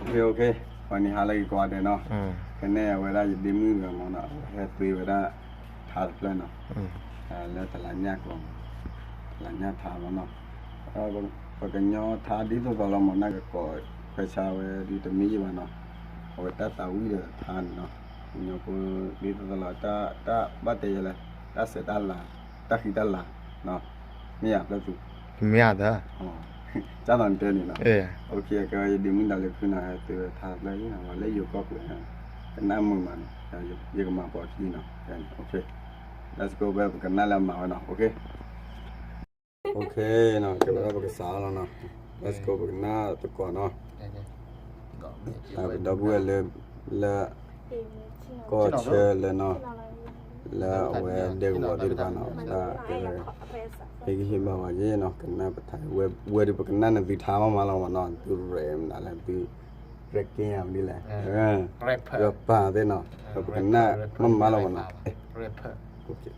OK, ပှၤနံၤဟါလၢဂ့ၤကိးဂၤဒဲးနီၤ, ခဲန့ၣ်အဝဲဒၣ်ယဒ့မုၣ်တဂၤမ့ၢ်နီၤ အဝဲဟဲသ့ဝဲဒၣ်ထါတဖျၢၣ်နီၤ, လၢတလးညၣ်ကျိာ်မး, တလးညၣ်ထါမ့ၢ်နီၤ, ပကညီထါဒ်သိးသိးလီၤမး နကကိးခွဲးဆါဝဲဒ်တမ့ၢ်ယံၤဘၣ်နီၤ, အဝဲတၢ်သးဝံၣ်ဒီးထါန့ၣ်နီၤ, ကညီဖိဒ်သိးသိးလီၤ တၢ်ဘၣ်တဲယဲလဲၣ်, တၢ်ဆဲးတၢ်လၤ, တၢ်ဃံတၢ်လၤ, မ့ၢ်ယၤဖျၢၣ်သူ, မ့ၢ်ယၤသၢ ကၢ်သိးနတဲန့ၣ်နီၤ, ယဒ့မုၣ်ဒၣ်လၢခုနီၤ ဟဲသ့ဝဲထါတဖျၢၣ်အံၤနီၤ ပှၤလၢယိၤကီၢ်ပူၤ, ကနၣ်မုာ်မးန့ၣ်, ယကမၤပိာ်ခံနီၤ, OK, let's go ဝဲပကနၣ်လၢအမၤဝဲနီၤ, OK, OK နီၤ ကဲဝဲဒၣ်ပကစးအီၤလီၤနီၤ, let's go ပကနၣ်သကိးနီၤ, ပဒီပုၢ်ဝဲၢ်လၢ လၢ ကီၢ်ဆၢလၢနီၤ, လၢအဝဲဒဲကဝီၤသ့ၣ်တဖၣ်နီၤ, တၢ်ကဲဝဲ ဟ့ၣ်ဂံၢ်ဟ့ၣ်ဘါဝဲယဲနီၤ, ကနၣ်ပထါ ဝဲဒၣ်ပကနၣ်နသုထါမးမးလီၤမးနီၤ, သုရဲမနုၤလဲၣ်သု ရဲက့ၤယၤမနုၤလဲၣ်, ရပၤသ့ၣ်နီၤ, ပကနၣ်မးမးလီၤမးနီၤ,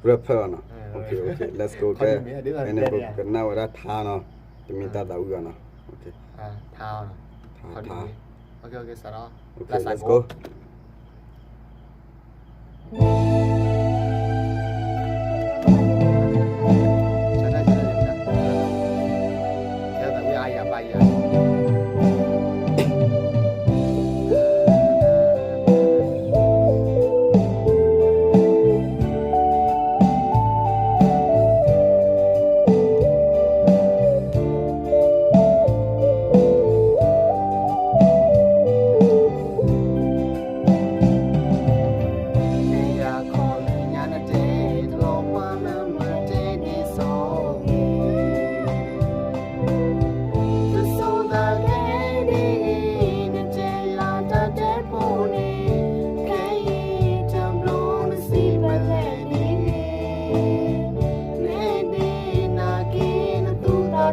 ရဖၢၣ်နီၤ, OK, let's go ကဲ, ဖဲန့ၣ်ပကနၣ်ဝဲဒၣ်ထါနီၤ, တမ့ၢ်တၢ်သးဝံၣ်ဘၣ်နီၤ, OK, ထါ, ထါ, OK, let's go.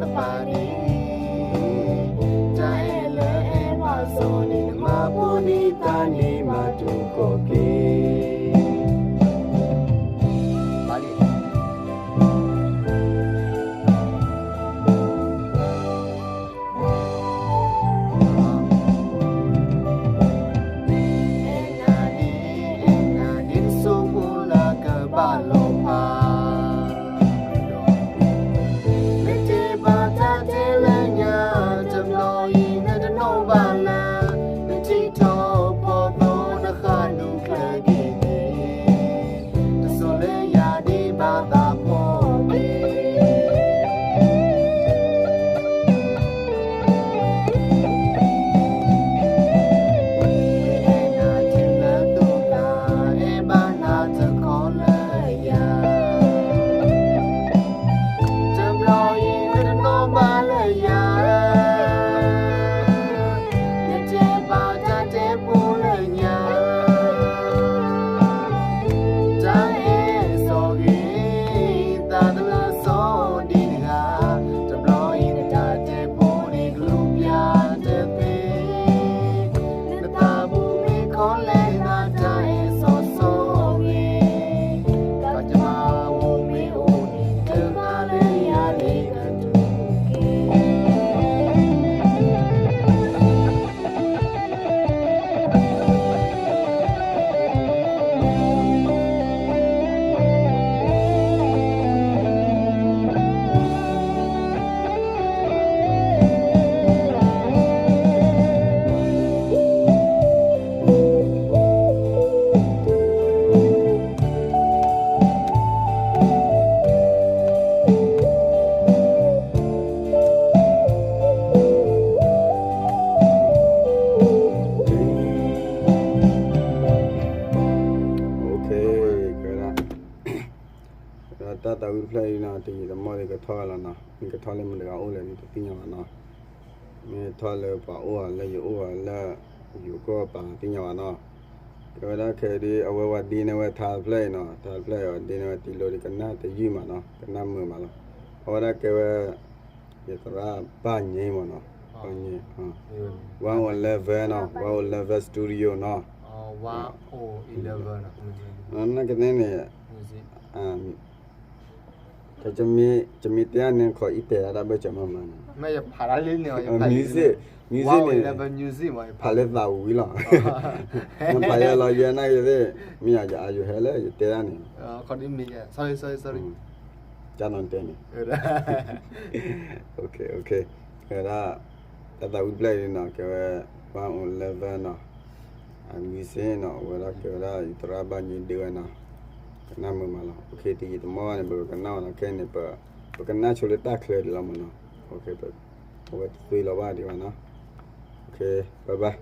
တၢ်အဲၣ်လၢအဲၣ်ဘၣ်စီၤန့ၣ် နမၤဖိန့ၢ်တၢ်န့ၣ်မၤတူၢ်ကီၢ်က့ၤ နတ့ဘၣ်တၢ်တဲလၢညါ တဘျီအံၤနတနီၣ်ဘၣ်လၢ နထံၣ်ထီၣ်ဖီသိနဃၣ်ဒူချၢက့ၤန့ၣ် တစိၤလၢယၤဒ်ဘၣ်သးဖီက့ၤ အဲၣ်နၤတုၤလၢသူၣ်သး အဲၣ်ဘၣ်နၤတခီလၢယၤ တဘျီအံၤနတနီၣ်ဘၣ်လၢယၤ နတဲဘၣ်တၢ်တဲဖိလၢညါ တၢ်အဲၣ်စီၤဂ့ၤ သးတလၢစီၤဒံးတဂၤ တဘျီအံၤနတၢ်တဲဖိန့ၣ်ကလူၤပျၢ်တသ့ နသးပူၤမ့ၢ်ခီလဲၣ်နၤတၢ်အဲၣ်စီၤစီၤဂ့ၤ တၢ်တမၤအိၣ်မ့ၢ်အိၣ်န့ၣ် တဃၣ်လၢယၤန့ၣ်ကတူၢ်က့ၤ တၢ်သးဝံၣ်တဖျၢၣ်အံၤနီၤ တယံာ်တမီၢ်ဒီးကထီၣ်ဝဲလီၤနီၤ, မ့ၢ်ကထီၣ်လၢမတၤတဂၤအိၣ်လဲၣ်န့ၣ် တသ့ၣ်ညါဘၣ်နီၤ, မ့ၢ်ထီၣ်လၢပှၤအိၣ်အီၤလၢယအိၣ်အီၤလၢ ယိၤကီၢ်ပၤသ့ၣ်ညါဘၣ်နီၤ, ကဲဝဲဒၣ်ခဲအံၤဒီး အဝဲဝဲဒ့န့ၢ်ဝဲထါတဖျၢၣ်အံၤနီၤ, ထါတဖျၢၣ်အံၤအီၤဒ့န့ၢ်ဝဲတံၤလိဒီးကနၣ်တယုၢ်မးနီၤ, ကနၣ်မုာ်မးလီၤ, အဝဲဒၣ်ကဲဝဲ ယသရၣ်ဘၣ်ညိမးနီၤ, ဘၣ်ညိ, one oh eleven နီၤ, one oh eleven studio နီၤ, နာ်က့န့ၣ်န့ၣ်, မ့ၢ် ယမ့ၢ်တဲန့ၣ် ခီအံၤတဲဒၣ်တၢ်ဘၢၣ်စၢၤမးမးန့ၣ်, music, music န့ၣ် ဖးလၢသးဝံၤလီၤ, နဖးယဲလီၤယဲနာ်က့ၤသ့ၣ်, မ့ၢ်ယအယိၤဟဲလၢယတဲဒၣ်န့ၣ်, ကၢ်နီၣ်တဲန့ၣ်, ဝဲဒၣ် တၢ်သးဝံၣ်တဖျၢၣ်အံၤနီၤ ကဲဝဲ one eleven နီၤ, အ music နီၤ ဝဲဒၣ်ကဲဝဲဒၣ် ယသရၣ်ဘၣ်ညိဒ့ဝဲနီၤ, ကနၣ်မုာ်မးလီၤ, တယံာ်တမီၢ်ဘၣ်န့ၣ် ပကကနၣ်အီၤနီၤ, ခဲအံၤန့ၣ် ပကနၣ်ဆိလၢတၢ်ချၢဒံးလီၤမးနီၤ, အဝဲတသွံလီၤဘၣ်ဒံးဘၣ်နီၤ, ဘၣ်ဘၣ်,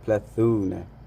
ဖျဲၣ်သူန့ၣ်